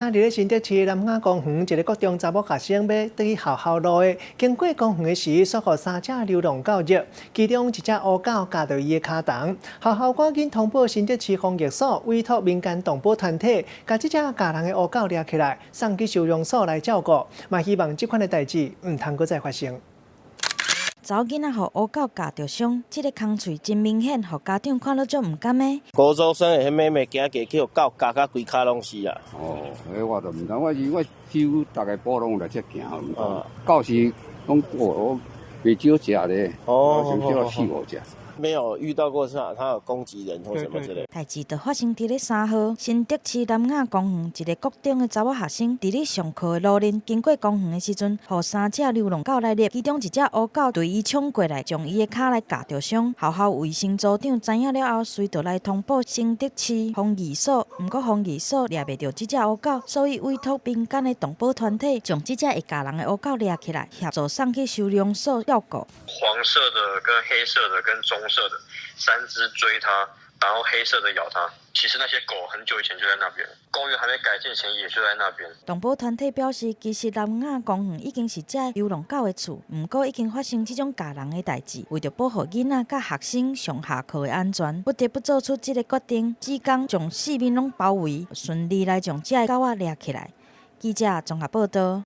佇咧新竹市南雅公園，一个國中查某學生欲轉去學校路的，經過公園的時，煞予三隻流浪狗蟪，其中一隻烏狗咬著伊的跤胴。學校趕緊通報新竹市防疫所，委託民間動保團體，共這隻咬人的烏狗掠起來，送去收容所來照顧，嘛希望這款的代誌毋通閣再發生。查某囡仔予烏狗咬著傷，這个空喙真明顯，予家長看了足毋甘的。高中生的彼妹妹行過去，予狗咬甲規跤攏是啊。哦，彼我就毋知，我是我只有逐个埔攏有來這行，狗是講我袂少食咧，少四五隻。沒有遇到過啥，他有攻擊人或什麼之類。代誌就發生佇咧3號，新竹市南雅公園一个國中的查某學生，佇咧上課的路面經過公園的時陣，予三隻流浪狗來獵，其中一隻烏狗對伊衝過來，將伊的跤來咬著傷。學校衛生組長知影了後，隨就來通報新竹市防疫所，毋過防疫所掠袂著這隻烏狗，所以委託民間的動保團體，將這隻會咬人的烏狗掠起來，協助送去收容所照顧。黃色的、跟黑色的、跟棕色的三隻追它，然後黑色的咬它。其實那些狗很久以前就在那邊，公園還沒改建前也就在那邊。動保團體表示，其實南雅公園已經是這流浪狗的厝，毋過已經發生這種咬人的代誌，為著保護囡仔佮學生上下課的安全，不得不做出這个決定。志工將四面攏包圍，順利來將這个狗仔掠起來。記者綜合報道。